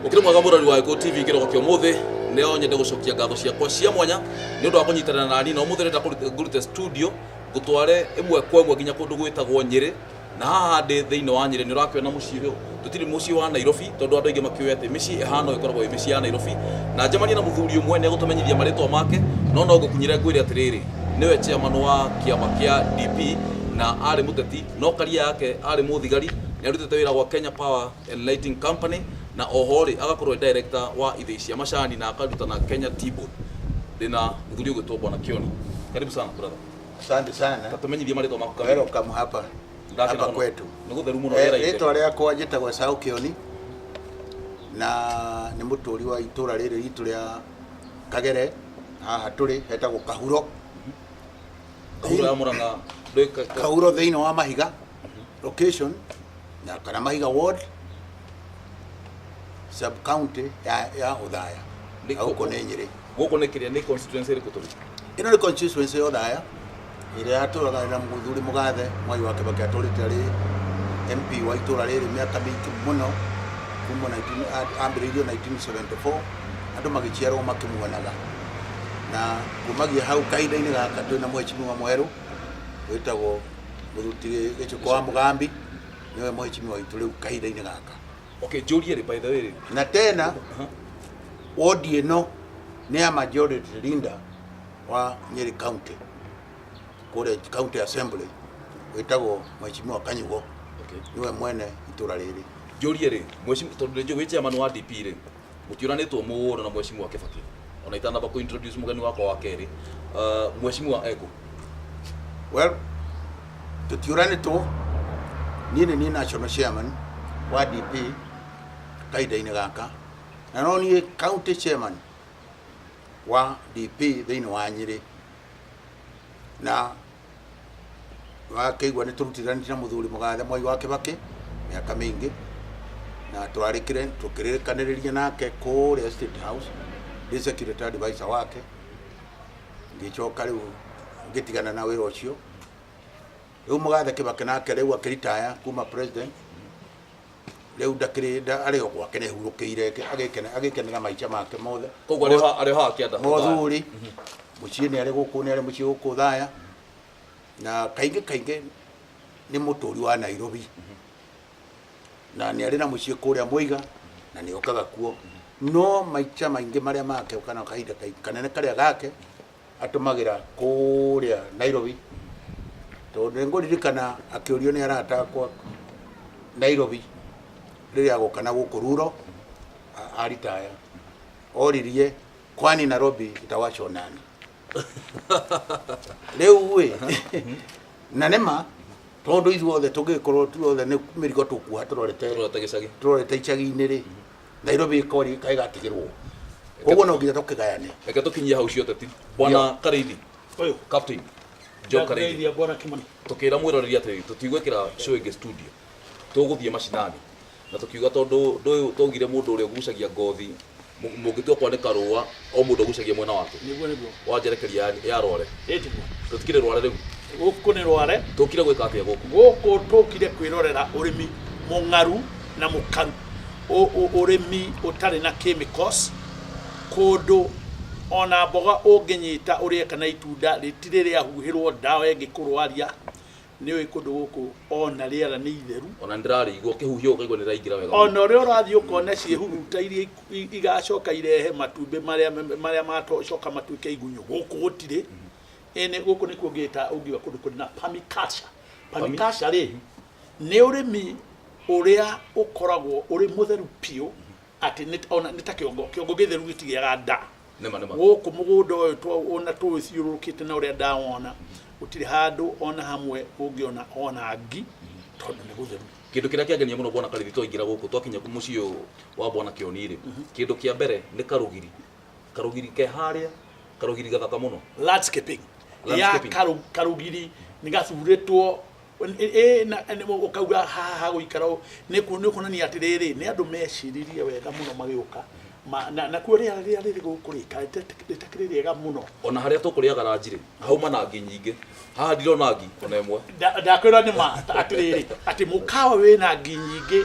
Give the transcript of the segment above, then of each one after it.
Ũkĩrĩ mwega mũrori wa Gĩkũyũ TV kĩroko kĩa ũmũthĩ, nĩo nyende gũcokia ngatho ciakwa cia mwanya nĩ ũndũ wa kũnyitanĩra na niĩ na ũmũthĩ ndĩrenda ngũrute studio ngũtware ĩmwe kwa ĩmwe nginya kũndũ gwĩtagwo Nyĩrĩ. Na haha ndĩ thĩinĩ wa Nyĩrĩ nĩ ũrakĩona mũciĩ ũyũ, tũtirĩ mũciĩ wa Nairobi tondũ andũ aingĩ makĩũĩ atĩ mĩciĩ ĩhana ũũ ĩkoragwo ĩ mĩciĩ ya Nairobi. Na njemanie na mũthuri ũmwe nĩ egũtũmenyithia marĩtwa make, no no ngũkinyĩre ngwĩre atĩrĩrĩ, nĩwe chairman wa kĩama kĩa DP na arĩ mũteti, no career yake arĩ mũthigari, nĩ arutĩte wĩra gwa Kenya Power and Lighting Company na oho rĩ agakorwo e director wa ithĩi cia macani na akaruta na Kenya Tea Board. Ndĩna mũthuri ũgwĩtwo Bwana Kioni. Karibu sana brother. Asante sana. Tatumenyithie marĩtwa maku kamili. Welcome hapa Ndakena hapa mũno. kwetu. Nĩ gũtheru mũno Eh, rĩera itheru. Rĩtwa rĩakwa njĩtagwo Esau Kĩoni na nĩ mũtũri wa itũra rĩrĩ ritũ rĩa Kagere haha tũrĩ hetagwo Kahuro. Kahuro ya Murang'a. Ndũĩ ka- ka- Kahuro thĩinĩ wa Mahiga location na kana Mahiga ward sub county ya, ya Othaya. Nĩ Na gũkũ kũ- nĩ Nyĩrĩ. Gũkũ nĩ kĩrĩa nĩ constituency ĩrĩkũ tũrĩ? Ĩno nĩ constituency ya Othaya ĩrĩa yatũraga na mũthuri mũgathe Mwai wa Kibaki atũrĩte arĩ MP wa itũra rĩrĩ mĩaka mĩingĩ mũno kuma 19 ambĩrĩirio 1974 andũ magĩciarwo makĩmuonaga na kumagia hau kahinda-inĩ gaka twĩna mheshimiwa mwerũ wĩtagwo mũruti Gĩchũkũ wa Mũgambi nĩwe mheshimiwa witũ rĩu kahinda-inĩ gaka. Okay, njũrie rĩ by the way rĩ. Na tena wodi ĩno nĩ ya majority leader wa Nyeri County kũrĩa County Assembly wĩtagwo Mheshimiwa Kanyugo. Okay. Nĩwe mwene itũra rĩrĩ. Njũrie rĩ, mheshimiwa tondũ nĩ njũĩ wĩ chairman wa DP rĩ, mũtiũranĩtwo mũno na mheshimiwa Kibaki. Ona itanamba kũ introduce mũgeni wakwa wa kerĩ, mheshimiwa ekũ? Well, tũtiũranĩtwo, niĩ nĩ niĩ national chairman wa DP kahinda-inĩ gaka na no niĩ county chairman wa DP thĩinĩ wa Nyĩrĩ na wakĩigua nĩ tũrutithanĩtie na mũthuri mũgathe Mwai wa Kĩbakĩ mĩaka mĩingĩ na twarĩkire tũkĩrĩkanĩrĩria nake kũrĩa State House ndĩ security advisor wake ngĩcoka rĩu ngĩtigana na wĩra ũcio rĩu mũgathe Kĩbakĩ nake rĩu akĩritaya kuma president rĩu ndakĩrĩ arĩ o gwake nĩehurũkĩire agĩkena agĩkenera maica make mothe. Koguo arĩ o arĩ o haha kĩanda. Mothuri mũciĩ nĩ arĩ gũkũ nĩ arĩ mũciĩ gũkũ Thaya na kaingĩ kaingĩ nĩ mũtũri wa Nairobi na nĩ arĩ na mũciĩ kũrĩa Mũiga na nĩ okaga kuo no maica maingĩ marĩa make kana kahinda kanene karĩa gake atũmagĩra kũrĩa Nairobi tondũ nĩ ngũririkana akĩũrio nĩ arata akwa Nairobi rĩrĩa agoka na gũkũ Ruro aritaya oririe kwani Nairobi itawachwo nani rĩu ĩ na nĩma tondũ ithuothe tũngĩkorwo tuothe nĩ mĩrigo tũkuoha tũrorete Tũrorete gĩcagi. Tũrorete icagi-inĩ rĩ, Nairobi ĩkorwo ĩgatigĩrwo koguo no nginya tũkĩgayane. Reke tũkinyie hau cia ũteti. Bwana Karĩithi. Ũyũ. Captain Joe Karĩithi. Ndageithia Bwana Kimani. Tũkĩra mwĩroreri atĩrĩrĩ, tũtigwĩkĩra show ĩngĩ studio, tũgũthiĩ macinani na tũkiuga tondũ ndũĩ twaugire mũndũ ũrĩa ũgucagia ngothi mũngĩtua kwanĩka rũa o mũndũ agucagia mwena wake. Nĩguo nĩguo. Wa njerekeria ya Rware. Ĩ tiguo. Tũtikĩrĩ Rware rĩu. Gũkũ nĩ Rware. Tũkire gwĩka atĩa gũkũ? Gũkũ tũkire kwĩrorera ũrĩmi mũng'aru na mũkaru. Ũrĩmi ũtarĩ na chemicals, kũndũ ona mboga ũngĩnyita ũrĩe kana itunda rĩtirĩ rĩahuhĩrwo ndawa ĩngĩkũrwaria. Nĩ ũĩ kũndũ gũkũ ona rĩera nĩ itheru. Ona nĩ ndĩrarĩigua ũkĩhuhia ũkaigua nĩ rĩraingĩra wega mũno. Ona ũrĩa ũrathiĩ ũkona ciĩhuruta iria igacoka irehe matumbĩ marĩa marĩa magacoka matuĩke igunyũ gũkũ gũtirĩ. Ĩĩ gũkũ nĩkuo ngĩta ũngiuga kũndũ kũrĩ na permaculture. Permaculture rĩ, nĩ ũrĩmi ũrĩa ũkoragwo ũrĩ mũtheru biũ atĩ nĩ ona nĩ ta kĩongo, kĩongo gĩtheru gĩtigĩaga nda. Nĩma nĩma. Gũkũ mũgũnda ũyũ ona tũwĩthiũrũrũkĩte na ũrĩa ndawona, gũtirĩ handũ ona hamwe ũngĩona ona ngi tondũ nĩ gũtheru. Kĩndũ kĩrĩa kĩangenia mũno Bwana Karĩthi twaingĩra gũkũ twakinya mũciĩ ũyũ wa Bwana Kĩoni rĩ, kĩndũ kĩa mbere nĩ karũgiri. Karũgiri ke harĩa, karũgiri gathaka mũno. Landscaping. Ya Landscaping. karũgiri nĩ gathurĩtwo ĩ na ũkauga haha hagũikara ũũ nĩ kuonania atĩrĩrĩ nĩ andũ meciririe wega mũno magĩũka. Ma, na, na kuo rĩera rĩrĩa rĩrĩ gũkũ rĩ kaĩ rĩtakĩrĩ rĩega mũno. Ona harĩa tũkũrĩaga ranji rĩ, hauma na ngi nyingĩ. Haha ndirona ngi ona ĩmwe. Ndakwĩra nĩ ma atĩrĩrĩ atĩ mũkawa wĩna ngi nyingĩ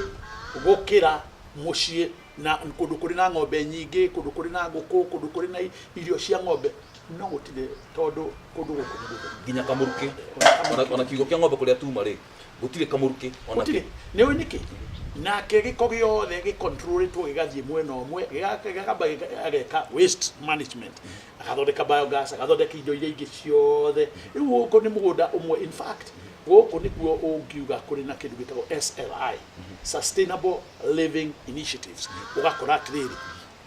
gũkĩra mũciĩ Na kũndũ kũrĩ na ng'ombe nyingĩ, kũndũ kũrĩ na ngũkũ, kũndũ kũrĩ na irio cia ng'ombe, no gũtirĩ, tondũ kũndũ gũkũ nĩ gũtheru. Nginya kamũrukĩ, ona kiugo kĩa ng'ombe kũrĩa tuma rĩ, gũtirĩ kamũrukĩ ona gũtirĩ kĩ. Nĩ ũĩ nĩkĩ? Nake gĩko gĩothe gĩcontrolĩtwo gĩgathiĩ mwena ũmwe, gĩkamba ageka waste management, agathondeka biogas, agathondeka indo iria ingĩ ciothe. Rĩu gũkũ nĩ mũgũnda ũmwe, in fact gũkũ nĩkuo ũngiuga kũrĩ na kĩndũ gĩtagwo SLI, Sustainable Living Initiatives. Ũgakora atĩrĩrĩ,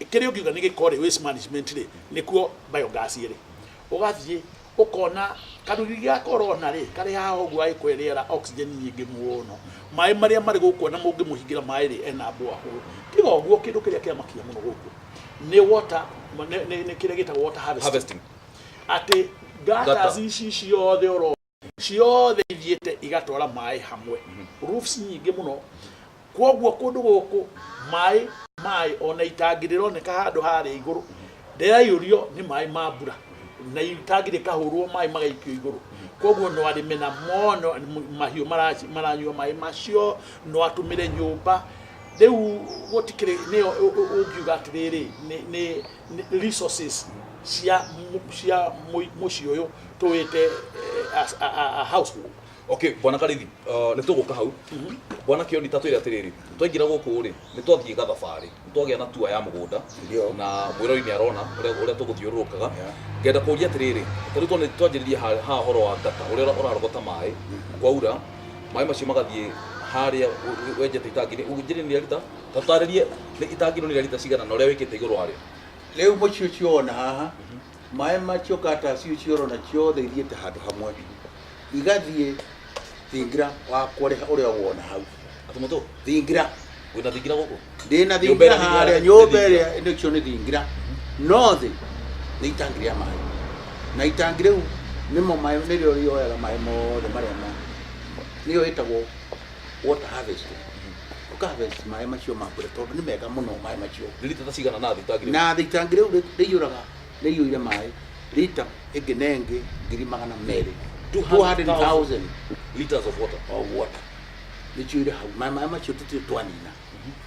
kĩrĩa ũngiuga nĩ gĩko rĩ, waste management rĩ, nĩkuo biogas ĩrĩ. Ũgathiĩ ũkona karuriri ga corona rĩ, karĩ haha ũguo, agĩkũhe rĩera, oxygen nyingĩ mũno. Maĩ marĩa marĩ gũkũ, ona mũngĩmũhingĩra maĩ rĩ, ena borehole. Tiga ũguo, kĩndũ kĩrĩa kĩamakia mũno gũkũ nĩ water, nĩ kĩrĩa gĩtagwo water harvesting, harvesting, atĩ gutters Gutter. Ici ciothe oro ciothe ithiĩte igatwara maĩ hamwe, roofs nyingĩ mũno. Kwoguo kũndũ gũkũ maĩ ona itangi rĩroneka handũ harĩa igũrũ rĩraiyũrio nĩ maĩ ma mbura, na itangi rĩkahũrwo maĩ magaikio igũrũ. Kwoguo no arĩme na mono mahiũ maranyua maĩ macio, no atũmĩre nyũmba. Rĩu gũtikĩrĩ nĩyo ũngiuga atĩrĩrĩ, nĩ resources cia mũciĩ ũyũ tũwĩte as a household. Okay, bwana Karithi, nĩ tũgũka hau. Bwana Kĩoni, ta twĩre atĩrĩrĩ, twaingĩra gũkũ rĩ, nĩ twathiĩ gathabarĩ, nĩ twagĩa na tua ya mũgũnda na mwĩrori nĩ arona ũrĩa tũgũthiũrũrũkaga. Ngenda kũria atĩrĩrĩ, ta rĩu twanjĩrĩrie haha ũhoro wa ngata, ũrĩa ũrarogota maĩ, kwaura maĩ macio magathiĩ harĩa wenjete itangi. Njĩrĩ nĩ rita, ta tũtarĩrie nĩ itangi ĩno nĩ rita cigana na ũrĩa wĩkĩte igũrũ warĩo. Rĩu mũciĩ ũcio wona haha, maĩ macio gutters icio ũrona ciothe ithiĩte handũ hamwe, igathiĩ thingira wakwa ũrĩa wona hau. Atĩ mũtũ Thingira. Wĩna thingira gũkũ? Ndĩna Nyũmba thingira ĩrĩa thingira harĩa nĩ nyũmba thingira. Ĩrĩa nĩcio nĩ thingira, no thĩ nĩ itangi rĩa maĩ, na itangi rĩu nĩmo maĩ, nĩrĩo rĩoyaga maĩ mothe marĩa ma nĩyo ĩtagwo water harvesting. Ũka harvest maĩ macio ma mbura, tondũ nĩ mega mũno maĩ macio. Nĩ rita ta cigana na thĩ itangi rĩu? Na thĩ itangi rĩu rĩiyũraga, rĩiyũire maĩ rita ĩngĩ na ĩngĩ 200,000, 200,000 liters of water. Of water nĩciũire hau. Maĩ macio tũtirĩ twanina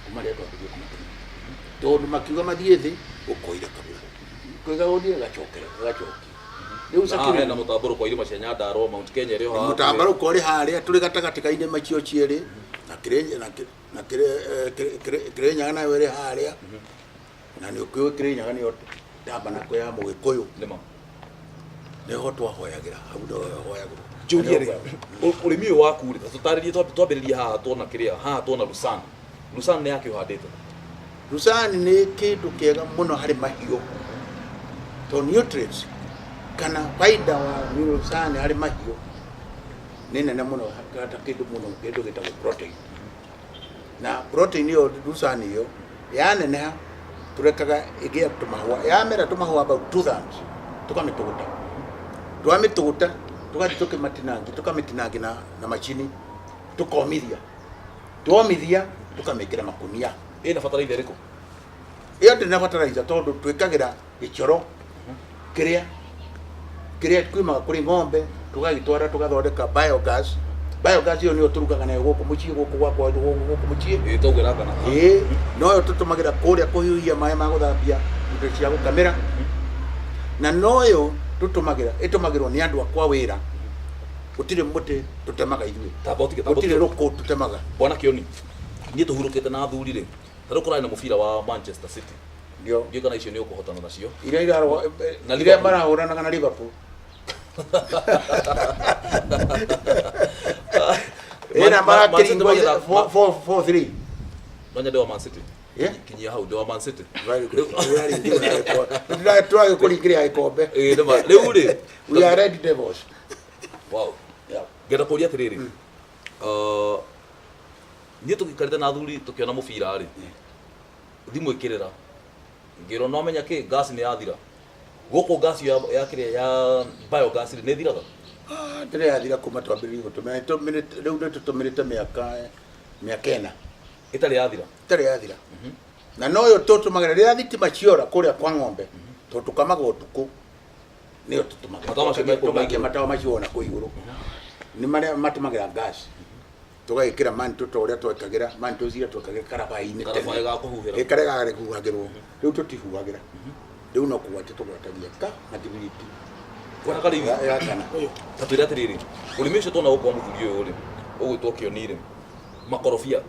kuma rĩrĩa twambĩrĩrie kũmatũmĩra, tondũ makiuga mathiĩ thĩ ũkoira kabura koiga gũthiĩ gagacokera gagacokia rĩu. Na haha hena mũtambũrũko wa irĩma cia Nyandarua, Mount Kenya ĩrĩ o haha. Mũtambarũko ũrĩ harĩa, tũrĩ gatagatĩ ka irĩma icio cierĩ, na Kĩrĩnyaga nayo ĩrĩ harĩa, na nĩ ũkĩũĩ Kĩrĩnyaga nĩyo tabanako ya Mũgĩkũyũ. Nĩma. Nĩho twahoyagĩra, hau nĩho hoyagĩrwo. Njũrie rĩ, ũrĩmi ũyũ waku rĩ, ta tũtarĩrie, twambĩrĩrie haha tuona kĩrĩa haha, tuona lucerne. Lucerne nĩ yakĩ ũhandĩte? Lucerne nĩ kĩndũ kĩega mũno harĩ mahiũ, to nutrients kana baida wa lucerne harĩ mahiũ nĩ nene mũno, ta kĩndũ mũno kĩndũ gĩtagwo protein. Na protein ĩyo, lucerne ĩyo yaneneha, tũrekaga ĩgĩe tũmahũa. Yamera tũmahũa about 2/3, tũkamĩtũgũta. Twamĩtũgũta, tũgathiĩ tũkĩmatinangi, tũkamĩtinangi na macini, tũkomithia. Twomithia, tũkamĩkĩra makunia. Ĩna bataraitha ĩrĩkũ? Ĩyo ndĩrĩ na fertilizer, tondũ twĩkagĩra gĩcoro kĩrĩa kiumaga kũrĩ ng'ombe, tũgagĩtwara tũgathondeka biogas. Biogas ĩyo nĩyo tũrugaga nayo gũkũ mũciĩ, gũkũ gwakwa, gũkũ mũciĩ. Ĩ toguo ĩrakana. Ĩĩ, noyo tũtũmagĩra kũrĩa kũhiũhia maĩ ma gũthambia indo cia gũkamĩra, na noyo tũtũmagĩra, ĩtũmagĩrwo nĩ andũ akwa wĩra. Gũtirĩ mũtĩ tũtemaga ithuĩ. Tamba ũtige, tamba gũtirĩ ũtige. Rũkũ tũtemaga. Bwana Kĩoni, niĩ tũhurũkĩte na athuri rĩ, ta rĩu kũrarĩ na mũbira wa Manchester City. Ndio. Ndiũĩ kana icio nĩ ũkũhotana nacio. Iria irarũa Na iria Liverpool. marahũranaga na Liverpool. Ĩna Man City marakiringwo magĩthaka- 4-3. No nyende wa Man City. Yeah. Kinyia hau ndĩ wa Man City. Very good. Tũragĩkũringĩria gĩkombe. Ĩĩ, nĩma. Rĩu rĩ, We are Red Devils. Wow. Yeah. Ngenda kũria atĩrĩrĩ, niĩ tũgĩikarĩte na athuri tũkĩona mũbira rĩ, thimũ ĩkĩrĩra, ngĩrwo no menya kĩ gas nĩ yathira gũkũ. Gas ya kĩrĩa ya biogas rĩ, nĩ ĩthiraga? Ah, ndĩrĩ yathira kuma twambĩrĩrie gũtũmĩra. Rĩu nĩ tũtũmĩrĩte mĩaka 4. Ĩtarĩ yathira? Ĩtarĩ yathira, na noyo tũtũmagĩra rĩrĩa thitima ciora kũrĩa kwa ng'ombe, tondũ tũkamaga ũtukũ, nĩyo tũtũmagĩra. Matawa macio me kũu Tũgakia igũrũ. Matawa macio wona kũu igũrũ nĩ marĩa matũmagĩra gas. Tũgagĩkĩra mantle ta ũrĩa twekagĩra mantles iria twekagĩra karabai-inĩ tene. Karabai ga kũhuhĩra. Ĩ, karĩa gakũhuhagĩrwo. Rĩu tũtihuhagĩra. Rĩu no kũgwatia tũgwatagia ka na kibiriti. Bwana Karĩithi, Ĩgakana. ta twĩre atĩrĩrĩ, ũrĩmi ũcio tuona gũkũ wa mũthuri ũyũ rĩ, ũgwĩtwo Kĩoni rĩ, makorobia,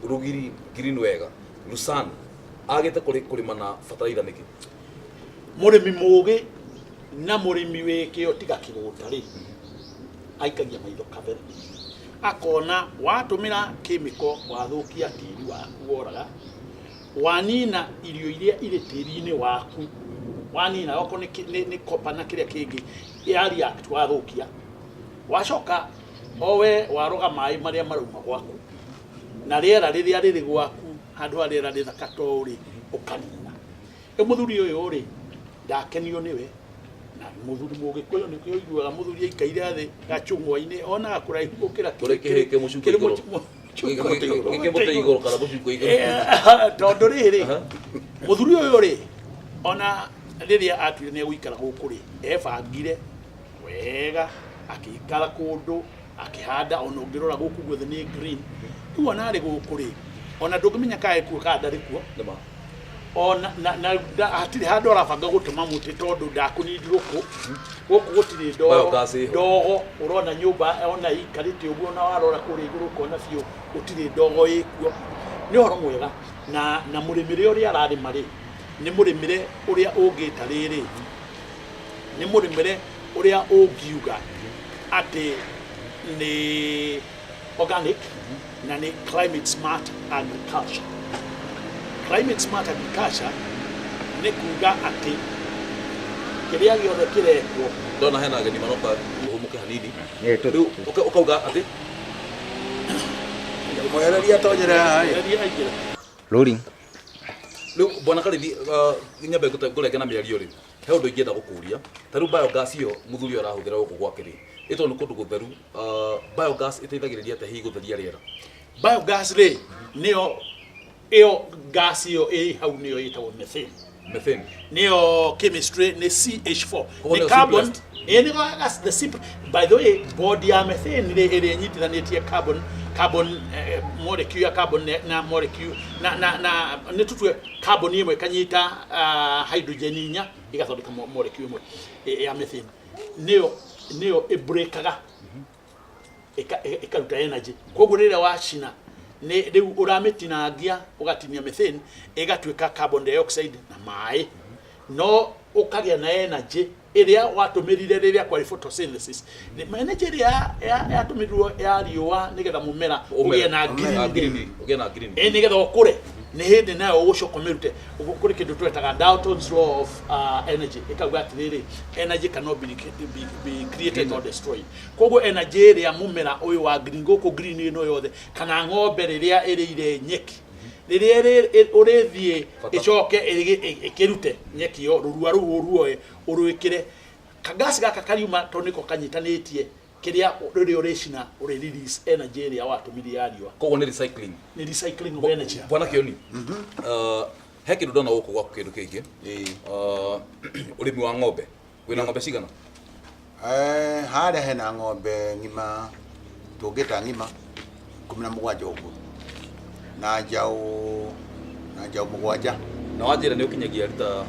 rũgiri green wega, lucerne, agĩte kũrĩma na bataraitha nĩkĩ? Mũrĩmi mũgĩ na mũrĩmi wĩ kĩo tiga kĩgũta rĩ, aikagia maitho kabere akona watũmĩra kĩmĩko wathũkia tĩri waku, woraga wanina irio iria irĩ tĩri-inĩ waku, wanina okorwo nĩ copper na kĩrĩa kĩngĩ ya react wathũkia, wacoka owe waroga maĩ marĩa marauma gwaku na rĩera rĩrĩa rĩrĩ gwaku, handũ ha rĩera rĩthaka to rĩ ũkanina. Rĩu mũthuri ũyũ rĩ, ndakenio nĩwe, na mũthuri mũgĩkũyũ nĩkĩo ũiguaga mũthuri aikaire thĩ gacũng'wa-inĩ onaga kũraihu gũkĩra Kũrĩ kĩhĩ kĩ mũcuko kĩrĩ igũrũ. Mũcuko Gĩkĩ mũtĩ igũrũ kana mũcuko igũrũ. Tondũ rĩrĩ, mũthuri ũyũ rĩ, ona rĩrĩa atuire nĩ egũikara gũkũ rĩ, ebangire wega, akĩikara kũndũ akĩhanda. Ona ũngĩrora gũkũ guothe nĩ green. Rĩu ona arĩ gũkũ rĩ, ona ndũngĩmenya kana ekuo kana ndarĩ kuo. Nĩma. Ona na hatirĩ handũ arabanga gũtema mũtĩ tondũ ndakũnindirũkũ gũkũ gũtirĩ ndogo. Biogas ĩho. Ndogo ũrona nyũmba ona ikarĩte ũguo, na warora kũrĩa igũrũ ũkona biũ gũtirĩ ndogo ĩkuo. Nĩ ũhoro mwega na mũrĩmĩre ũrĩa ararĩma rĩ, nĩ mũrĩmĩre ũrĩa ũngĩta rĩrĩ, nĩ mũrĩmĩre ũrĩa ũngiuga atĩ nĩ organic na nĩ climate smart agriculture. Climate smart agriculture nĩ kuga atĩ kĩrĩa gĩothe kĩrekwo. Ndona hena ageni maroka, ũhũmũke hanini. Ĩ, Rĩu ũkauga atĩ Mwehereria tonyere haha ĩ. Eheria aingĩre. Rolling. Rĩu bwana Karĩithi, nyambe ngũrenge na mĩario rĩ, he ũndũ ingĩenda gũkũria. Ta rĩu biogas ĩyo mũthuri ũyũ arahũthĩra gũkũ gwake rĩ, ĩtondũ nĩ kũndũ gũtheru, biogas ĩteithagĩrĩria atĩa hihi gũtheria rĩera? Biogas rĩ, nĩyo ĩyo gas ĩyo ĩ hau nĩyo ĩtagwo methane. Methane. Nĩyo chemistry nĩ CH4. Koguo nĩ nĩyo carbon. Simplest. Ĩ, nĩyo gas, the simple. By the way, bond ya methane rĩ, ĩrĩa ĩnyitithanĩtie carbon molecule ya carbon na molecule na nĩ tũtue carbon ĩmwe ĩkanyita hydrogen inya ĩgathondeka molecule ĩmwe ya methane, nĩyo ĩbreakaga ĩkaruta energy. Koguo rĩrĩa wacina nĩ rĩu ũramĩtinangia, ũgatinia methane ĩgatuĩka carbon dioxide na maĩ, no ũkagĩa na energy ĩrĩa watũmĩrire rĩrĩa kwarĩ photosynthesis. Energy ĩrĩa yatũmĩrirwo ya riũa nĩgetha mũmera ũgĩe na green. Green, ũgĩe na green. Ĩ, nĩgetha ũkũre, nĩ hĩndĩ nayo ũgũcoka ũmĩrute. Ũguo kũrĩ kĩndũ twetaga Dalton's law of energy, ĩkauga atĩrĩrĩ, energy cannot be created or destroyed. Koguo energy ĩrĩa mũmera ũyũ wa green gũkũ, green ĩno yothe, kana ng'ombe rĩrĩa ĩrĩire nyeki, rĩrĩa ũrĩthiĩ Bata. ĩcoke ĩkĩrute nyeki ĩyo, rũrua rũu ũruoe ũrwĩkĩre kagasi gaka kariuma, tondũ nĩko kanyitanĩtie kĩrĩa rĩrĩa ũrĩcina ũrĩ release energy ĩrĩa watũmire ya riũa. Koguo nĩ recycling. Nĩ recycling of energy. Bwana Kĩoni, he kĩndũ ndona gũkũ gwaku, kĩndũ kĩngĩ, Ĩĩ. Ũrĩmi wa ng'ombe. Wĩna ng'ombe cigana? Harĩa hena ng'ombe ng'ima, tũngĩta ng'ima 17 ũguo, na njaũ 7. Na wanjĩra nĩ ũkinyagia rita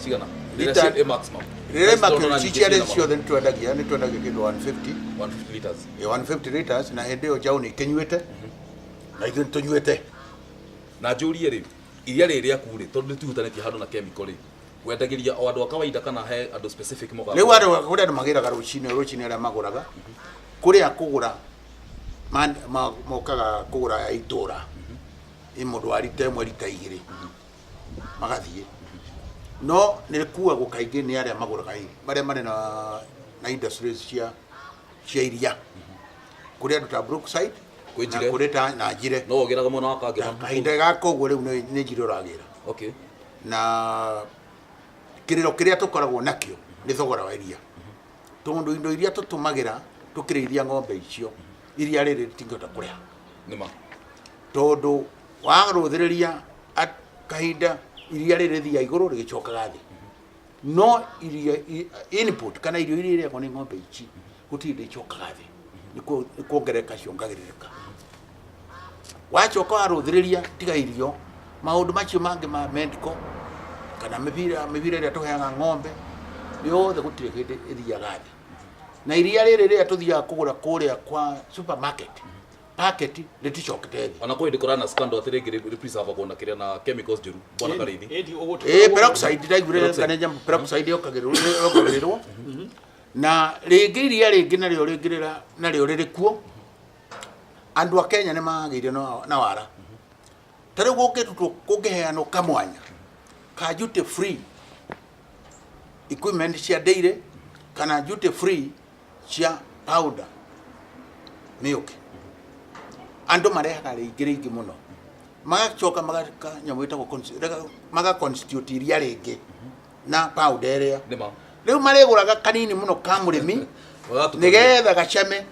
cigana? Rĩrĩa ĩ maximum. Rĩrĩa Ndona nyingĩ ciciarĩ ciĩna ciothe nĩ twendagia kĩndũ 150. 150 liters. Ĩ, 150 liters, na hĩndĩ ĩyo njaũ nĩ ikĩnyuĩte na ithuĩ nĩ tũnyuĩte. Na njũrie rĩ, iria rĩrĩ rĩaku rĩ, tondũ rĩtihutanĩtie handũ na chemical rĩ, wendagĩria o andũ a kawaida kana he andũ specific mokaga? Rĩu andũ, kũrĩ andũ magĩraga rũcinĩ rũcinĩ, arĩa magũraga kũrĩa kũgũra mokaga kũgũra ya itũra, ĩ, mũndũ wa rita 1, rita 2 magathiĩ, no nĩ kuagwo kaingĩ nĩ arĩa magũraga, ĩ, marĩa marĩ na industries cia iria, kũrĩ andũ ta Brookside Kwĩ na Njire. kũrĩ ta na Njire. No ũgĩraga mwena wa Kangema? Kahinda gaka ũguo rĩu nĩ Njire ũragĩra. Na kĩrĩro kĩrĩa tũkoragwo nakĩo nĩ thogora wa iria, tondũ indo iria tũtũmagĩra tũkĩrĩithia ng'ombe icio, iria rĩrĩ rĩtingĩhota kũrĩha. Nĩma. Tondũ warũthĩrĩria kahinda iria rĩrĩ rĩthiaga igũrũ rĩgĩcokaga thĩ, no iria input kana irio iria irĩagwo nĩ ng'ombe ici gũtirĩ hĩndĩ icokaga thĩ. Nĩ kuongerereka ciongagĩrĩrĩka. Wacoka warũthĩrĩria, tiga irio, maũndũ macio mangĩ ma medical kana mĩbira ĩrĩa tũheaga ng'ombe yothe, gũtirĩ hĩndĩ ĩthiaga thĩ. Na iria rĩrĩ rĩrĩa tũthiaga kũgũra kũrĩa kwa supermarket, packet rĩticokete thĩ. Ona kwĩ hĩndĩ kũrana scandal atĩ rĩngĩ rĩ-preservagwo na kĩrĩa, na chemicals njũru, bwana Karĩithi. Ĩ, peroxide ndaiguire. Peroxide. Kana nyamũ peroxide yokagĩrĩrwo na rĩngĩ iria rĩngĩ narĩo rĩngĩ narĩo rĩrĩ kuo. Andũ a Kenya nĩ magĩire na wara. Ta rĩu gũngĩrutwo, kũngĩheanwo kamwanya ka duty free equipment cia dairy kana duty free cia powder milk, andũ marehaga rĩingĩ rĩingĩ mũno, magacoka magaka nyamũ ĩtagwo maga constitute iria rĩngĩ na powder ĩrĩa. Nĩ ma. Rĩu marĩgũraga kanini mũno ka mũrĩmi Magatukania. Nĩgetha gacame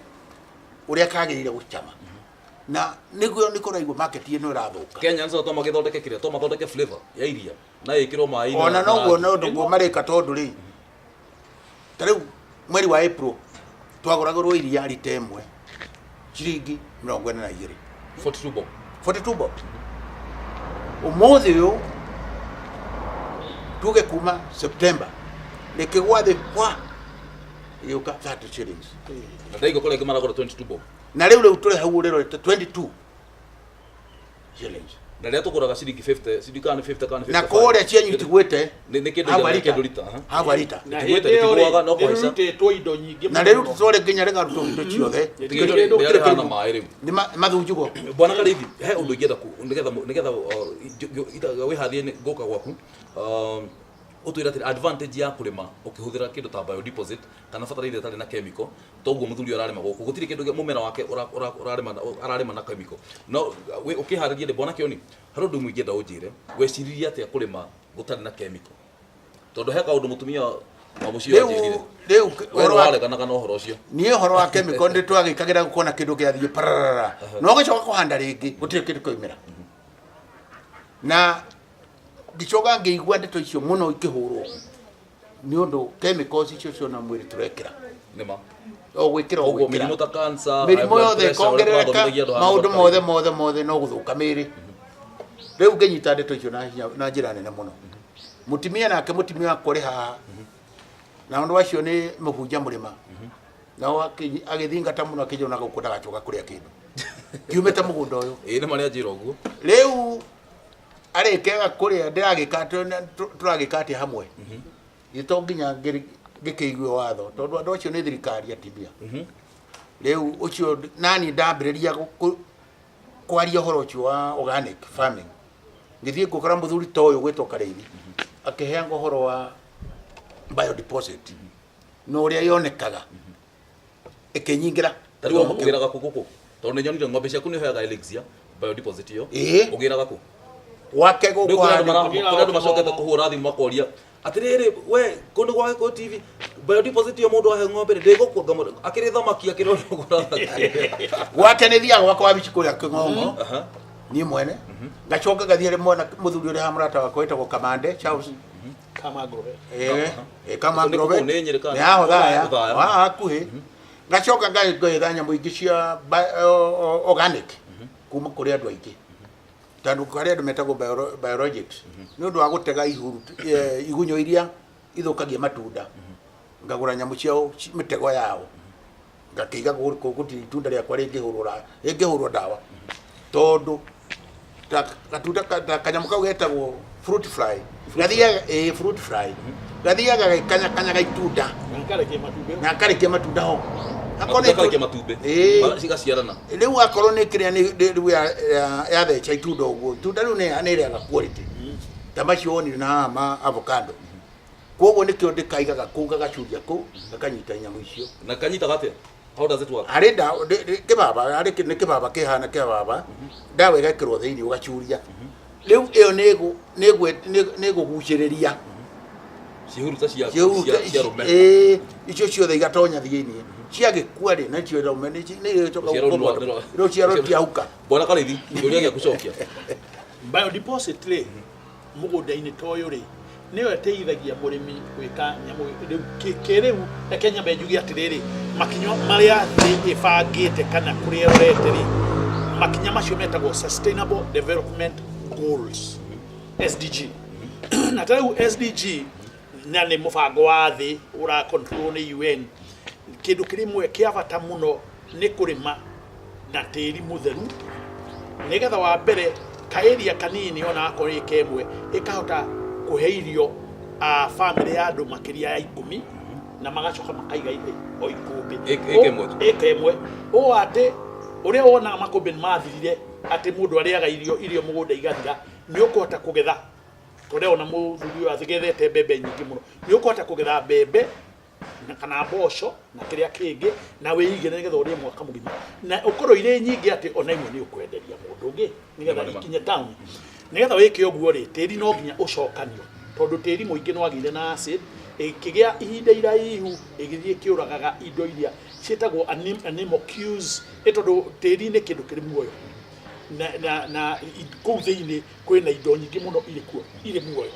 ũrĩa kagĩrĩire gũcama, na nĩguo nĩ kũraigua market ĩno ĩrathũka. Kenyans no mathondeke kĩrĩa, to mathondeke flavor ya iria na ĩkĩrwo maĩ-inĩ. Ona noguo no ndũguo marĩka, tondũ rĩ, ta rĩu mweri wa April twagũragĩrwo iria rita 1 ciringi 42. 42 bob. 42 bob. Ũmũthĩ ũyũ, tuge kuma September, rĩkĩgwa thĩ kwa ĩgĩũka 30 shillings. Na ndaigua kũrĩa angĩ maragũra 22 bob. Na rĩu tũrĩ hau ũrĩrorete 22 shillings. Na rĩrĩa tũgũraga ciringi 50, ciringi kana nĩ 50 kana nĩ Na 55. kũrĩa cianyu itigwĩte. Nĩ kĩndũ Hau igana rita. kĩndũ rita, aha. Hau rita. Na Rĩtigwĩte, hĩndĩ ĩyo rĩ, rĩtigũaga, no kũhaica. rĩrutĩtwo indo nyingĩ Na mũno. rĩrutĩtwo rĩ nginya rĩkarutwo indo ciothe. Rĩrĩa maĩ rĩu. Nĩ mathunjugwo. Bwana Karĩithi, he ũndũ ingĩenda nĩgetha wĩharie nĩ ngũka gwaku, ũtwĩre atĩrĩ, advantage ya kũrĩma ũkĩhũthĩra kĩndũ ta biodeposit kana fertilizer ĩtarĩ na chemical. Toguo mũthuri ũyũ ararĩma gũkũ, gũtirĩ kĩndũ mũmera wake ũrarĩma na chemical. No ũkĩharĩria rĩ, bwana Kĩoni, harĩ ũndũ ũmwe ingĩenda ũnjĩre. Weciririe atĩa kũrĩma gũtarĩ na chemical? Tondũ he kaũndũ mũtumia wa mũciĩ Rĩu anjĩrire. Rĩu We ũhoro wa nĩwareganaga na ũhoro ũcio. Niĩ ũhoro wa chemical nĩ twagĩkagĩra kuona kĩndũ gĩathiĩ pararara, no ũgĩcoka kũhanda rĩngĩ gũtirĩ kĩndũ kĩaumĩra. Na ngĩcoka ngĩigua ndeto icio mũno ikĩhũrwo nĩ ũndũ chemicals icio ciona mwĩrĩ tũrekĩra. Nĩ ma. O gwĩkĩra o Koguo gwĩkĩra. mĩrimũ ta cancer, high Mĩrimũ blood yothe pressure, ũrĩa ĩkongerereka. tũrathomithagia andũ haha Maũndũ Dr. mothe mothe mothe no gũthũka mĩĩrĩ. Rĩu ngĩnyita ndeto icio na na njĩra nene mũno. Mũtumia nake, mũtumia wakwa ũrĩ haha, na ũndũ acio nĩ mũbunja mũrĩma, nao agĩthingata mũno, akĩnjona gũkũ ndagacoka kũrĩa kĩndũ kiumĩte mũgũnda ũyũ. Ĩĩ, nĩ marĩa njĩra ũguo. Rĩu arĩkĩaga kũrĩa ndĩragĩka, tũragĩka atĩa hamwe? Gĩto nginya ngĩkĩigue watho, tondũ andũ acio nĩ thirikari atimia. Rĩu ũcio nani ndambĩrĩria kwaria ũhoro ũcio wa organic farming, ngĩthiĩ ngũkora mũthuri ta ũyũ gwĩtwo Karĩithi akĩheanga ũhoro wa biodeposit na ũrĩa yonekaga, ĩkĩnyingĩra. Ta rĩu ũgĩraga kũ gũkũ? Tondũ nĩ nyonire ng'ombe ciaku nĩ ũheaga elixir biodeposit ĩyo. Ĩĩ. Ũgĩraga kũ? Gwake Rĩu gũkũ. kũrĩ andũ Handũ. kũrĩ andũ macokete kũhũra thimũ makoria atĩrĩrĩ, we kũndũ gwa Gĩkũyũ TV, biodeposit ĩyo mũndũ ahe ng'ombe rĩ ndĩgũkua akĩrĩ thamaki akĩrĩ ũgũra thamaki? Gwake nĩ thiaga gwakwa wabici kũrĩa Kĩng'ong'o. Niĩ mwene ngacoka ngathiĩ harĩ mwana mũthuri ũrĩa mũrata wakwa wĩtagwo Kamande Charles. Kama Grovet. Eh, kama Nĩ kũu, Grovet. nĩ Nyĩrĩ kana? Nĩ haho Thaya. Othaya. Haha hakuhĩ. Ngacoka ngaetha nyamũ ingĩ cia organic kuma kũrĩ andũ aingĩ, tondũ harĩ andũ metagwo biologics nĩ ũndũ wa gũtega ihuru, igunyũ iria ithũkagia matunda. Ngagũra nyamũ ciao, mĩtego yao, ngakĩiga gũkũ, gũtirĩ itunda rĩakwa rĩngĩhũrwo ndawa, tondũ ta gatunda ta kanyamũ kau getagwo fruit fly gathiaga, fruit fly gathiaga gagĩkanyakanyaga itunda. Nakarekia matumbĩ. Na akarĩkia matunda ho. Akorwo nĩ Makarĩkia matumbĩ. Ĩĩ. Cigaciarana. Rĩu akorwo nĩ kĩrĩa rĩu yatheca itunda ũguo, itunda rĩu nĩ rĩaga quality ta macio wonire na haha ma avocado. Koguo nĩkĩo ndĩkaigaga kũu, gagacuria kũu, gakanyita nyamũ icio. Na kanyitaga atĩa? How does it work? Harĩ ndawa kĩbaba harĩ nĩ kĩbaba kĩhana kĩbaba, ndawa ĩgekĩrwo thĩinĩ, ũgacuria. Rĩu ĩyo nĩ ĩgũgucĩrĩria ciĩhuruta cia cia rũme. Ĩĩ, icio ciothe igatonya thĩinĩ, ciagĩkua rĩ, nacio rũme nĩ igĩcoka. Rũciaro Rũciaro rũtiahuka. Bwana Karĩithi, kĩũria gĩaku cokia. Biodeposit rĩ, mũgũnda-inĩ ta ũyũ rĩ, Nĩyo ĩteithagia mũrĩmi gwĩka nyamũ rĩu kĩrĩu. Reke nyambe njuge atĩrĩrĩ, makinya marĩa thĩ ĩbangĩte kana kũrĩa ĩrorete rĩ, makinya macio metagwo Sustainable Development Goals, SDG. Na ta rĩu SDG na nĩ mũbango wa thĩ ũra control nĩ UN. Kĩndũ kĩrĩmwe kĩa bata mũno nĩ kũrĩma na tĩri mũtheru, nĩgetha wa mbere kaĩria kanini ona akorwo ĩka ĩmwe ĩkahota kũhe irio a bamĩrĩ ya andũ makĩria ya 10, na magacoka makaiga o ikũmbĩ. Ĩka ĩmwe tu. Ĩka ĩmwe, ũũ atĩ ũrĩa wonaga makũmbĩ nĩ mathirire, atĩ mũndũ arĩaga irio mũgũnda igathira, nĩ ũkũhota kũgetha tondũ ona mũthuri ũyũ athigethete mbembe nyingĩ mũno. Nĩ ũkũhota kũgetha mbembe na kana mboco na kĩrĩa kĩngĩ na wĩige nĩgetha ũrĩe mwaka mũgima, na ũkorwo irĩ nyingĩ atĩ ona imwe nĩ ũkwenderia mũndũ ũngĩ nĩgetha Nĩma, nĩma. ikinye taũni. Nĩgetha wĩke ũguo rĩ, tĩri no nginya ũcokanio, tondũ tĩri mũingĩ nĩ wagĩire na acid ĩkĩgĩa ihinda iraihu ĩgĩthiĩ ĩkĩũragaga indo iria ciĩtagwo animalcules, ĩ tondũ tĩri nĩ kĩndũ kĩrĩ muoyo na kũu thĩinĩ kwĩna indo nyingĩ mũno irĩ kuo irĩ muoyo,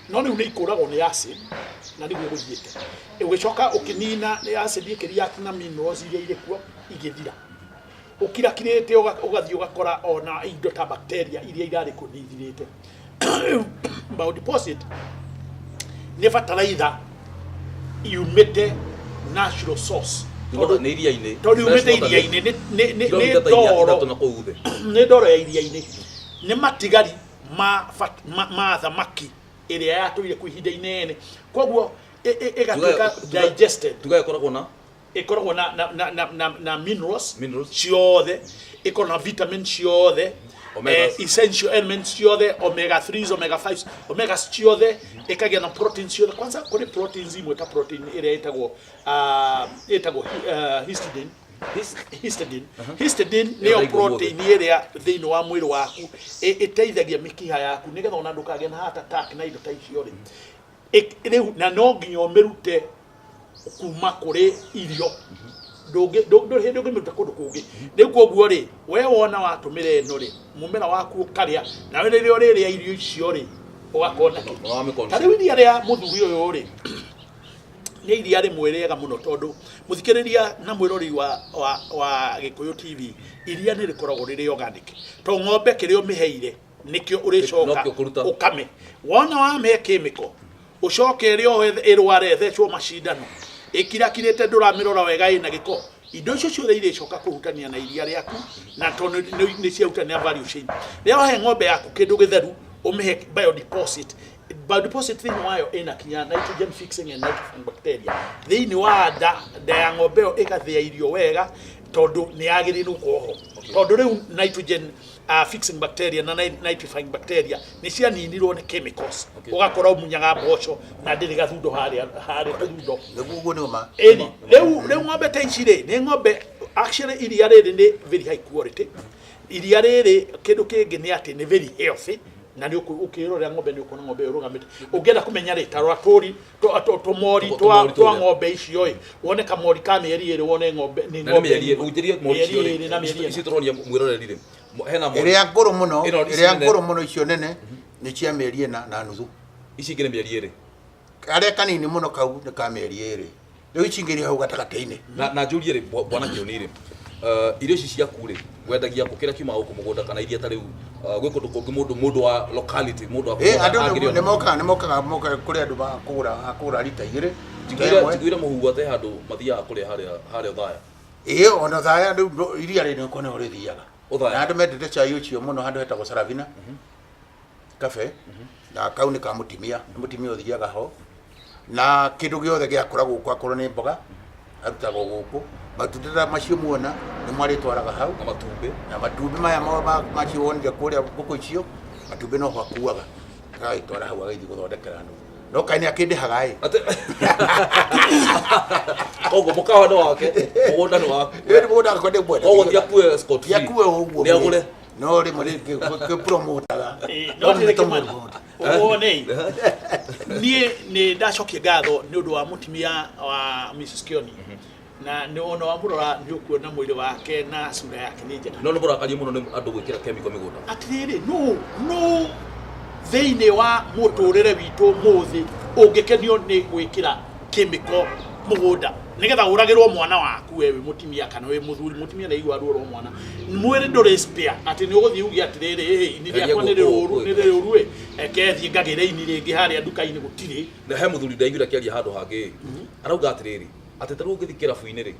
no rĩu nĩ ikũragwo nĩ acid, na nĩguo gũthiĩte ũgĩcoka ũkĩnina nĩ acid ĩkĩreact na minerals iria irĩ kuo igĩthira. Ũkirakirĩte ũgathiĩ ũgakora ona indo ta bacteria iria irarĩ kuo nĩ ithirĩte. Biodeposit nĩ bataraitha yumĩte natural source. Nĩ iria-inĩ. Tondũ yumĩte iria-inĩ, nĩ Kilomita ta inya ndoro. 3 na kũu thĩ. Nĩ ndoro ya iria-inĩ, nĩ matigari ma thamaki ĩrĩa yatũire kwa ihinda inene, koguo ĩgatuĩka digested. Tuga ĩkoragwo na Ĩkoragwo na minerals, Minerals. ciothe, ĩkoragwo na vitamin ciothe, Omegas. Essential elements ciothe, omega 3s, omega 5s, omegas ciothe, ĩkagĩa na protein ciothe. Kwanza kũrĩ proteins imwe ta protein ĩrĩa ĩtagwo histidine. Histidine, histidine nĩyo Ĩyo ndaigua. Protein ĩrĩa thĩinĩ wa mwĩrĩ waku ĩteithagia mĩkiha yaku nĩgetha ona ndũkagĩe na heart attack na indo ta icio rĩ. Rĩu na no nginya ũmĩrute kuma kũrĩ irio, ndũrĩ hĩndĩ ũngĩmĩruta kũndũ kũngĩ. Rĩu koguo rĩ, we wona watũmĩra ĩno rĩ, mũmera waku ũkarĩa, nawe rĩrĩa ũrĩrĩa irio icio rĩ, ũgakorwo na kĩ Na wamĩ Ta rĩu iria rĩa mũthuri ũyũ rĩ, nĩ iria rĩmwe rĩega mũno, tondũ mũthikĩrĩria na mwĩrori wa Gĩkũyũ TV, iria nĩ rĩkoragwo rĩrĩ organic, to ng'ombe kĩrĩa ũmĩheire nĩkĩo ũrĩcoka Nokĩo ũkũruta. Ũkame wona wamĩhe chemical, ũcoke ĩrĩa ĩrware ĩthecwo macindano ĩkirakirĩte, ndũramĩrora wega, ĩna gĩko, indo icio ciothe irĩcoka kũhutania na iria rĩaku, na tondũ nĩ ciahutania value chain. Rĩrĩa wahe ng'ombe yaku kĩndũ gĩtheru, ũmĩhe biodeposit. Biodeposit thĩinĩ wayo ĩna kinya nitrogen fixing and nitrifying bacteria thĩinĩ wa nda ya ng'ombe ĩyo, ĩgathĩa irio wega tondũ nĩ yagĩrĩirwo gũkorwo ho, tondũ rĩu nitrogen fixing bacteria na nitrifying bacteria nĩ cianinirwo nĩ chemicals. Ũgakora ũmunyaga mboco na ndĩrĩ gathundo harĩa harĩ tũthundo. Nĩguo, ũguo nĩ ma. Ĩni rĩu ng'ombe ta ici rĩ, nĩ ng'ombe actually iria rĩrĩ nĩ very high quality iria rĩrĩ. Kĩndũ kĩngĩ nĩ atĩ nĩ very healthy, na nĩ ũkĩrorera ng'ombe nĩ ũkuona ng'ombe ĩyo ĩrũgamĩte. Ũngĩenda kũmenya rĩ, ta rora tũri tũmori Tũmori twa tũrĩa. Ng'ombe icio ĩ, wone kamori ka mĩeri 2, wone ng'ombe nĩ Na nĩ ng'ombe mĩeri ng'ima. unjĩrie mori Mĩeri icio rĩ, 2 na mĩeri ici 4. tũronia mwĩroreri rĩ, hena mori Ĩrĩa ngũrũ mũno, Ĩno, ici ĩrĩa nene. ngũrũ mũno, icio nene nĩ cia mĩeri 4.5. Ici ingĩ nĩ mĩeri 2. Karĩa kanini mũno kau nĩ ka mĩeri 2. Rĩu ici ingĩ irĩ hau gatagatĩ-inĩ. Na njũrie rĩ, bwana Kĩoni rĩ, irio ici ciaku rĩ, wendagia kũ? Kĩrĩa kiumaga gũkũ mũgũnda kana iria ta rĩu gwĩ kũndũ kũngĩ mũndũ wa locality, mũndũ wa Ĩ, andũ angĩrĩona? Nĩ mokaga kũrĩ andũ ma kũgũra rita 2, rita Njiguire 1. Njiguire mũhuhu atĩ handũ mathiaga kũrĩa harĩa Othaya. Ĩ, ona Thaya rĩu iria rĩrĩ nĩkuo nĩho rĩthiaga. Othaya. Na andũ mendete cai ũcio mũno, handũ hetagwo Saravina Cafe, na kau nĩ ka mũtimia, nĩ mũtimia ũthiaga ho, na kĩndũ gĩothe gĩakũra gũkũ, akorwo nĩ mboga arutagwo gũkũ, matunda ta macio muona nĩ mwarĩtwaraga hau. Na matumbĩ. Na matumbĩ maya macio wonire kũrĩa, ngũkũ icio, matumbĩ noho akuaga agagĩtwara hau, agagĩthiĩ gũthondekera andũ, no kaĩ nĩ akĩndĩhaga ĩ. Koguo mũkawa nĩ wake, mũgũnda nĩ waku. Ĩ, nĩ mũgũnda wakwa, ndĩmwenda. Koguo ti akue scot free. Ti akue ũguo. Nĩ agũre. No rĩmwe rĩngĩ kĩpromotaga. No nĩ kĩmana ũguo nĩ niĩ nĩ ndacokia ngatho nĩ ũndũ wa mũtumia wa Mrs. Kioni, na nĩ ona wamũrora nĩ ũkuona mwĩrĩ wake na sura yake nĩ njega. No nĩ mũrakario mũno nĩ andũ gwĩkĩra chemical mĩgũnda. Atĩrĩrĩ, no Thĩinĩ wa mũtũrĩre witũ ũmũthĩ ũngĩkenio nĩ gwĩkĩra kĩmĩko mũgũnda nĩgetha ũragĩrwo mwana waku, we wĩ mũtumia kana wĩ mũthuri, mũtumia nĩ aigua ruo rwa mwana, mwĩrĩ ndũrĩ spare atĩ nĩ ũgũthiĩ uge atĩrĩrĩ, "Ĩ, ini rĩakwa nĩ rĩũru, nĩ rĩũru, ĩ eke thiĩ ngagĩre ini rĩngĩ harĩa nduka-inĩ." Gũtirĩ. Na he mũthuri ndaiguire akĩaria handũ hangĩ, arauga atĩrĩrĩ, atĩ ta rĩu ũngĩthiĩ kĩrabu-inĩ rĩ,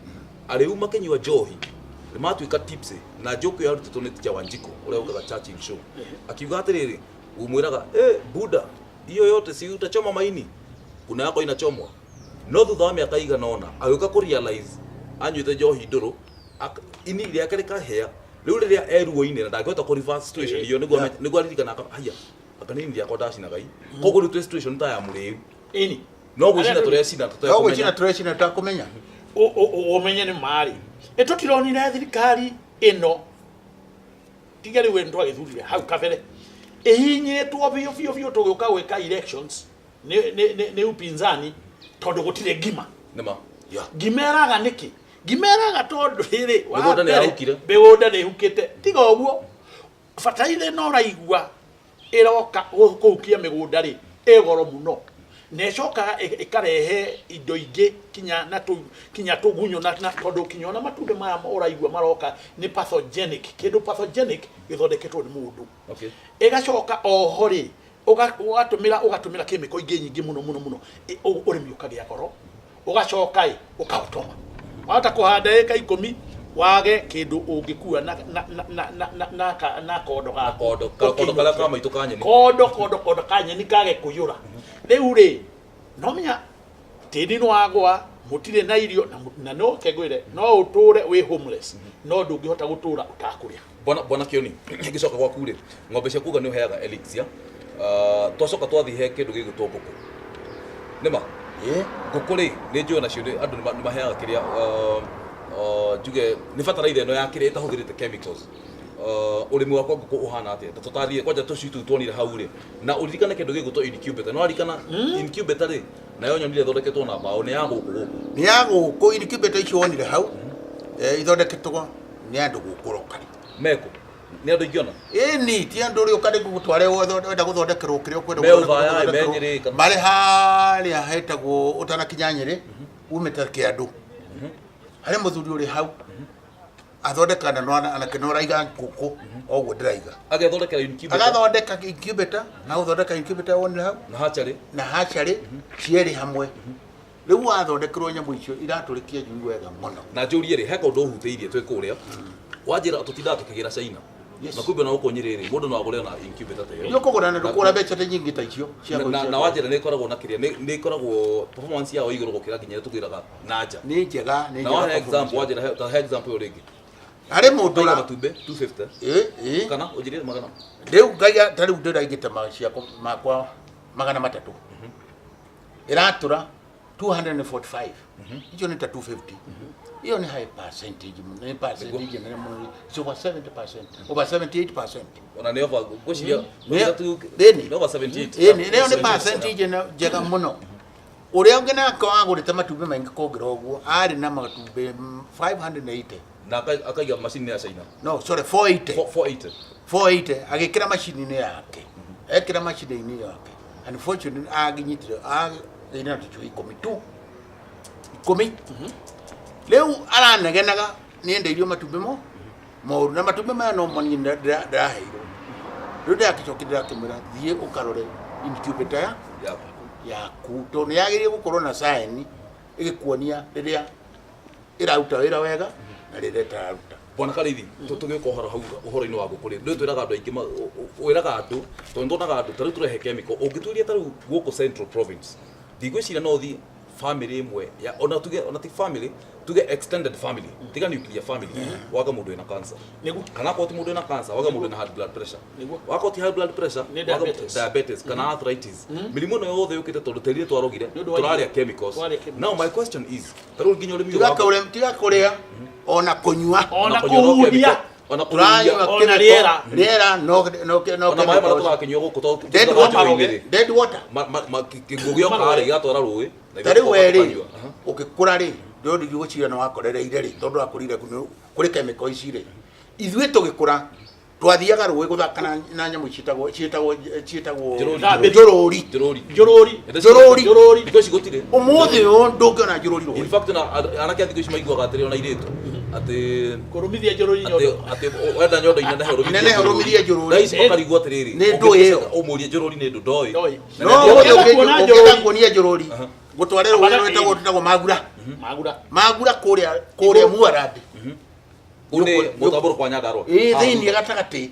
arĩu makĩnyua njohi nĩ matuĩka tipsy, na joke ĩyo yarutĩtwo nĩ Teacher Wanjiko ũrĩa ũkaga Churchill Show, akiuga atĩrĩrĩ, umwĩraga, "Eh, buda, hiyo yote si utachoma maini, kuna yako inachomwa." No thutha wa mĩaka igana ũna agĩũka kũ realize anyuĩte njohi ndũrũ, ini rĩake rĩkahĩa. Rĩu rĩrĩa eruo-inĩ na ndangĩhota kũ reverse situation iyo, nĩguo nĩguo aririkana haya, anga nĩ ini rĩakwa ndacinaga i. Koguo rĩu twĩ situation ta ya mũrĩu, ĩni no gwĩcina tũrecina. No gwĩcina tũtekũmenya. Tũrecina tũtakũmenya. Ũmenye nĩ marĩ ĩ tũtironire thirikari ĩno tiga rĩu we twagĩthurire hau kabere ĩhinyĩtwo biũ biũ biũ, tũgĩũka gwĩka elections nĩ upinzani tondũ gũtirĩ ngima. Nĩma. Ngima ĩraga nĩkĩ? Ngima ĩraga tondũ rĩrĩ wa Mĩgũnda nĩ mbere, yahukire. Mĩgũnda nĩ ĩhukĩte. Tiga ũguo, bataraitha ĩno ũraigua ĩroka kũhukia mĩgũnda rĩ, ĩ goro mũno, na ĩcokaga ĩkarehe indo ingĩ kinya na kinya tũgunyũ na tondũ kinya ona matumbĩ maya ũraigua maroka nĩ pathogenic, kĩndũ pathogenic gĩthondeketwo nĩ mũndũ. Ĩgacoka oho rĩ, ũgatũmĩra kĩmĩko ingĩ nyingĩ mũno mũno mũno. Ũrĩmi ũkagĩa goro, ũgacoka ĩ ũkaũtoma, wahota kũhanda ĩka 10 wage kĩndũ ũngĩkua na kondo gaku. Kondo kondo karĩa ka maitũ ka nyeni. Kondo kondo kondo ka nyeni kage kũiyũra. Rĩu rĩ, no menya tĩri nĩ wagwa, mũtirĩ na irio, na no kengwĩre no ũtũre wĩ homeless, no ndũngĩhota gũtũra ũtakũrĩa. Bwana Kioni, ngĩcoka gwaku rĩ, ng'ombe ciaku uga nĩ ũheaga elixir. Twacoka twathiĩ he kĩndũ gĩgwĩtwo ngũkũ, nĩma? Ĩ. Ngũkũ rĩ, nĩ njũĩ nacio andũ nĩ maheaga kĩrĩa, njuge nĩ bataraitha ĩno ya kĩrĩa ĩtahũthĩrĩte chemicals. Ũrĩmi wakwa ngũkũ ũhana atĩa? Ta tũtarie kwanja tũcui tũu tuonire hau rĩ, na ũririkane kĩndũ gĩgwĩtwo incubator. No aririkana incubator rĩ, nayo nyonire ĩthondeketwo na mbaũ, nĩ ya gũkũ gũkũ? Nĩ ya gũkũ. Incubator icio wonire hau, ithondeketwo nĩ andũ gũkũ locally. Meko nĩ andũ ingĩona? Ĩni, ti andũ ũrĩa ũkarĩ gũtware wenda gũthondekerwo kĩrĩa ũkwenda. Me Othaya, me Nyĩrĩ, Marĩ harĩa hetagwo ũtanakinya Nyĩrĩ, umĩte kĩandũ, harĩ mũthuri ũrĩ hau athondekaga na anake no araiga ngũkũ o ũguo ndĩraiga. Agethondekera incubator? Agathondeka incubator na gũthondeka incubator wonire hau. Na hatchery. Na hatchery cierĩ hamwe. Rĩu wathondekerwo nyamũ icio iratũrĩkia njui wega mũno. Na njũrie rĩ, he kaũndũ ũhutĩirie twĩ kũrĩa, wanjĩra tũtindaga tũkĩgĩra China. Na kumbe na gũkũ Nyĩrĩ rĩ, mũndũ no agũre ona incubator ta ĩyo. Nĩ ũkũgũra na ndũkũgũra mbeca ta nyingĩ ta icio cia Na wanjĩra nĩ ĩkoragwo na kĩrĩa, nĩ ĩkoragwo performance yao igũrũ gũkĩra nginya ĩrĩa tũgĩraga na nja. Nĩ njega, nĩ Na njega wahe example, performance. wanjĩra ta he example ĩyo rĩngĩ. Harĩ mũndũ Ũkaiga matumbĩ 250 Ĩ, ĩ. kana ũnjĩrire magana? Rĩu ngaiga ta rĩu ndĩraigĩte ciakwa makwa 300, ĩratũra 245, icio nĩ ta 250. Iyo nĩ high percentage mũno, nĩ percentage nene mũno. It's over 70%, over 78%. Ona nĩ over, ngwĩciria Ĩni. nĩ over 78. Ĩni, ĩyo nĩ percentage njega mũno. Ũrĩa ũngĩ nake wagũrĩte matumbĩ maingĩ kũngĩra ũguo, arĩ na matumbĩ 580. Na akaiga macini ya China? No, sorry, 480. 480. 480, agĩkĩra macini-inĩ yake, ekĩra macini-inĩ yake, unfortunately aginyitire agĩire na tũcui 10 tu, 10. Rĩu aranegenaga nĩendeirio matumbĩ mo moru, na matumbĩ maya no moniĩ ndĩraheirwo. Rĩu ndĩrakĩcokia, ndĩrakĩmwĩra, "Thiĩ ũkarore incubator ya yaku yaku, tondũ nĩ yagĩrĩire gũkorwo na sign ĩgĩkuonia rĩrĩa ĩraruta wĩra wega na rĩrĩa ĩtararuta." Bwana Karithi, tũgĩũka ũhoro hau ũhoro-inĩ wa ngũkũ rĩ, nĩ twĩraga andũ aingĩ wĩraga andũ tondũ nĩtuonaga andũ ta rĩu tũrehe chemical ũngĩtuĩria ta rĩu gũkũ Central Province, ndigwĩciria no ũthiĩ family ĩmwe ya ona tuge, ona ti family, tuge extended family, tiga nuclear family, waga mũndũ wĩna cancer. Kana akorwo ti mũndũ wĩna cancer, waga mũndũ wĩna high blood pressure. Wakorwo ti high blood pressure, Nĩ waga diabetes. Diabetes kana arthritis. Mĩrimũ ĩno yothe yũkĩte tondũ tĩri twarogire, Nĩ ũndũ wa tũrarĩa irio. chemicals. Tũrarĩa chemicals. Now my question is, ta rĩu nginya ũrĩmi ũyũ Tiga kũrĩa, tiga kũrĩa, ona kũnyua. Ona kũnyua no kũhuhia. chemical, ona Tũranyua kũhuhia. Ona chemical, rĩera. Rĩera no Ona maĩ marĩa chemicals. tũrakĩnyua gũkũ tondũ Dead tũraga water. njũĩ-inĩ rĩ. Dead water. Kĩguũ gĩoka rĩ, gĩgatwara rũĩ na Ta rĩu ithuĩ we rĩ, tũkanyua. Aha. ũgĩkũra rĩ, ndũrĩ ndigũciria nĩ wakorereire rĩ, tondũ wakũrire kũrĩ chemical ici rĩ. Ithuĩ tũgĩkũra Twathiaga rũĩ gũthaka na nyamũ ciĩtagwo ciĩtagwo ciĩtagwo Njũrũri. njũrũri. Njũrũri. Njũrũri. Njũrũri. Njũrũri. Thikũ ici gũtirĩ. Ũmũthĩ ũyũ ndũngĩona njũrũri In rũĩ. fact, na anake a thikũ ici maiguaga atĩrĩ, ona airĩtu, atĩ Kũrũmithia njũrũri atĩ nyondo. atĩ wenda nyondo inenehe ũrũmithie. Inenehe ũrũmithie njũrũri. Thaa ici makarigwo atĩrĩrĩ, Nĩ ndũĩ ĩyo. Ũmũrie njũrũri nĩ ndũ ndoĩ. Ndoĩ. Na No nĩ- ũmũthĩ Ũngĩenda kuona ũngĩenda njũrũri. kuonia njũrũri, gũtware rũĩ Hapana, rwĩtagwo rwĩtagwo Magura. Magura. Magura kũrĩa kũrĩa Muarandi. Kũu nĩ mũtambũrũko wa Nyandarũa. Ĩĩ, thĩinĩ gatagatĩ.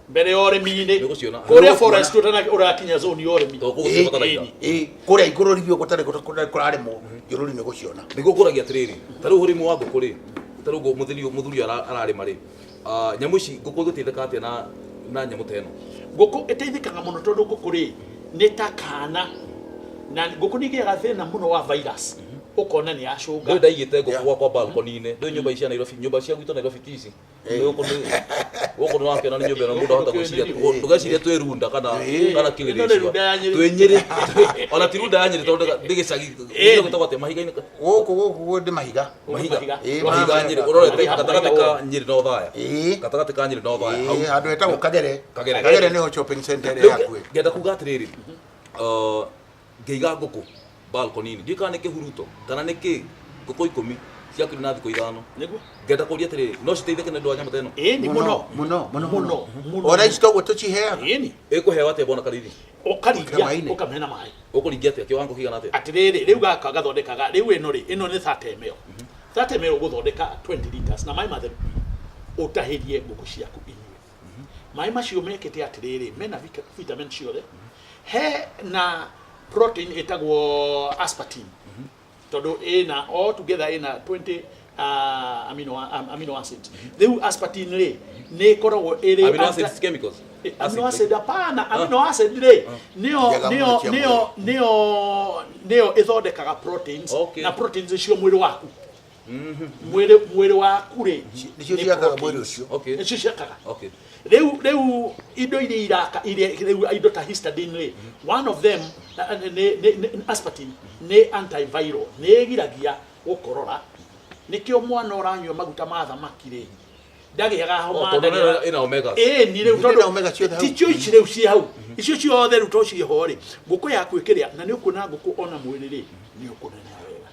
Mbere ya ũrĩmi-inĩ. Nĩũgũciona. Kũrĩa forest ũrakinya zone ya ũrĩmi. Tondũ kũu gũtirĩ bataraitha. Ĩĩ, kũrĩa igũrũ rĩu gũtarĩ kũrarĩmwo, njũrũri nĩ gũciona. Nĩguo ngũragia atĩrĩrĩ, ta rĩu ũrĩmi wa ngũkũ rĩ, ta rĩu mũthuri ũyũ ararĩma rĩ, nyamũ ici ngũkũ ĩgũteithĩka atĩa na nyamũ ta ĩno? Ngũkũ ĩteithĩkaga mũno tondũ ngũkũ rĩ nĩ ta kana, na ngũkũ nĩ ĩgĩaga thĩna mũno wa virus, ũkona nĩ yacũnga. Ndũĩ ndaigĩte ngũkũ gwakwa balcony-inĩ, ndũĩ nyũmba ici cia Nairobi, nyũmba cia gwitũ Nairobi ti ici. Gũkũ nĩ gũkũ nĩ wakĩona nĩ nyũmba ĩno mũndũ ahota gwĩciria, ndũgeciria twĩ Runda kana kana Ĩno nĩ Kĩrĩrĩcua. Runda ya Nyĩrĩ. Twĩ Nyĩrĩ. Ona ti Runda ya Nyĩrĩ tondũ ndĩ gĩcagi. Gwĩtagwo atĩa mahiga-inĩ? Gũkũ gũkũ ndĩ mahiga. Mahiga. Ĩĩ, Mahiga mahiga. Nyĩrĩ ũrorete Mahiga, gatagatĩ mahiga. ka Nyĩrĩ na Othaya. Ĩĩ. Gatagatĩ ka Nyĩrĩ na Othaya. Hau. Ĩĩ, handũ hetagwo Kagere. Kagere. Kagere nĩho shopping center ĩrĩa Rĩu hakuhĩ. ngenda kuga atĩrĩrĩ, ngĩiga ngũkũ balcony-inĩ, ndiũĩ kana nĩ kĩhuruto kana nĩ kĩ, ngũkũ 10 ciakuire na thikũ 5. Nĩguo. Ngenda kũria atĩrĩrĩ, no citeithĩke nĩ ũndũ wa nyamũ ta ĩno? Ĩni mũno. Mũno mũno. Mũno, mũno. Ona ici toguo tũciheaga. Ĩni. Ĩkũheo atĩa bwana Kariri? Ũkaringia Maĩ-inĩ. ũkamena maĩ. Ũkũringia atĩa? Kĩwango kĩigana atĩa? Atĩrĩrĩ, rĩu gaka gathondekaga rĩu ĩno rĩ, ĩno nĩ 30 ml. 30 ml ũgũthondeka 20 liters na maĩ matheru, ũtahĩrie ngũkũ ciaku inyue. Maĩ macio mekĩte atĩrĩrĩ, mena vitamin ciothe, he na protein ĩtagwo aspartame, tondũ ĩna all together ĩna 20 amino acids. Rĩu aspartame rĩ nĩ ĩkoragwo ĩrĩ Amino acids, chemicals? Amino acid hapana, amino acid rĩ nĩyo Njega nĩyo mũno cia nĩyo nĩyo nĩyo ĩthondekaga proteins. Okay. Na proteins icio mwĩrĩ waku, mwĩrĩ waku rĩ, Nĩcio nĩ ciakaga proteins. mwĩrĩ ũcio. Okay. Nĩcio ciakaga. Okay. Rĩu indo iria iraka iria rĩu indo ta histidine rĩ, one of them nĩ aspartame nĩ antiviral, nĩ ĩgiragia gũkorora. Nĩkĩo mwana ũranyua maguta ma thamaki rĩ ndagĩaga homa. Oh, tondũ Ndagĩaga- ĩna omegas. Ĩni rĩu Ĩna omega ciothe hau. ticio ici rĩu ciĩ hau, icio ciothe rĩu to ciĩho rĩ, ngũkũ yaku ĩkĩrĩa na nĩ ũkuona ngũkũ ona mwĩrĩ rĩ nĩ ũkũneneha wega.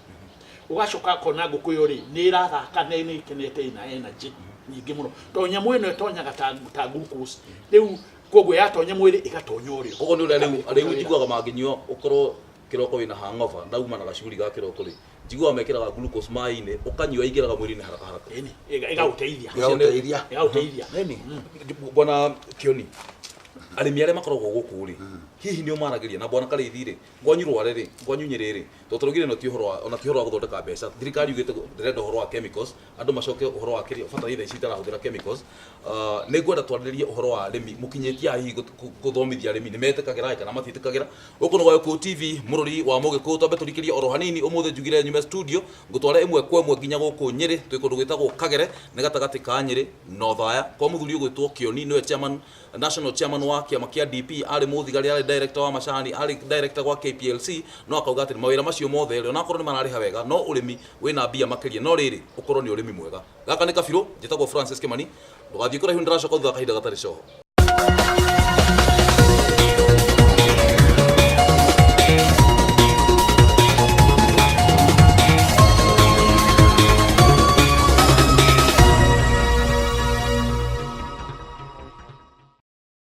Ũgacoka ũkona ngũkũ ĩyo rĩ nĩ ĩrathaka na nĩ ĩkenete, ĩna energy nyingĩ mũno, tondũ nyamũ ĩno ĩtonyaga ta glucose rĩu, koguo yatonya mwĩrĩ ĩgatonya ũrĩo. Koguo nĩ ũrĩa rĩu njiguaga mangĩnyua ũkorwo kĩroko wĩna hangover, ndauma na gacuri ga kĩroko rĩ, njiguaga mekĩraga glucose maĩ-inĩ, ũkanyua ingĩraga mwĩrĩ-inĩ haraka haraka. Ĩni ĩgagũteithia. Ĩgagũteithia. Ĩgagũteithia. Nini bwana Kioni, arĩmi arĩa makoragwo gũkũ rĩ, hihi nĩ ũmaragĩria na bwana Karĩithi rĩ, kwanyu Rware rĩ, kwanyu Nyĩrĩ rĩ, tondũ tũraugire ĩno ti ũhoro wa ona ti ũhoro wa gũthondeka mbeca, thirikari yugĩte ndĩrenda ũhoro wa chemicals, andũ macoke ũhoro wa kĩrĩa bataraitha ici itarahũthĩra chemicals. Nĩ ngwenda twarĩrĩrie ũhoro wa arĩmi, mũkinyĩtie haha hihi gũthomithia arĩmi nĩ metĩkagĩra kana matiĩtĩkagĩra. Gũkũ nĩ gwa Gĩkũyũ TV, mũrũri wa Mũgĩkũyũ, twambe tũrikĩrie oro hanini. Ũmũthĩ njugire nyume studio ngũtware ĩmwe kwa ĩmwe nginya gũkũ Nyĩrĩ, twĩ kũndũ gwĩtagwo Kagere, nĩ gatagatĩ ka Nyĩrĩ na Othaya, kwa mũthuri ũgwĩtwo Kĩoni, nĩwe chairman, national chairman wa kĩama kĩa DP, arĩ mũthigari, arĩ director wa macani, arĩ director gwa KPLC, no akauga atĩ mawĩra macio mothe rĩ, onakorwo nĩ mararĩha wega, no ũrĩmi wĩna mbia makĩria, no rĩrĩ ũkorwo nĩ ũrĩmi mwega. Gaka nĩ kabirũ, njĩtagwo Francis Kimani, ndũgathiĩ kũraihu, nĩndĩracoka thutha wa kahinda gatarĩ coho.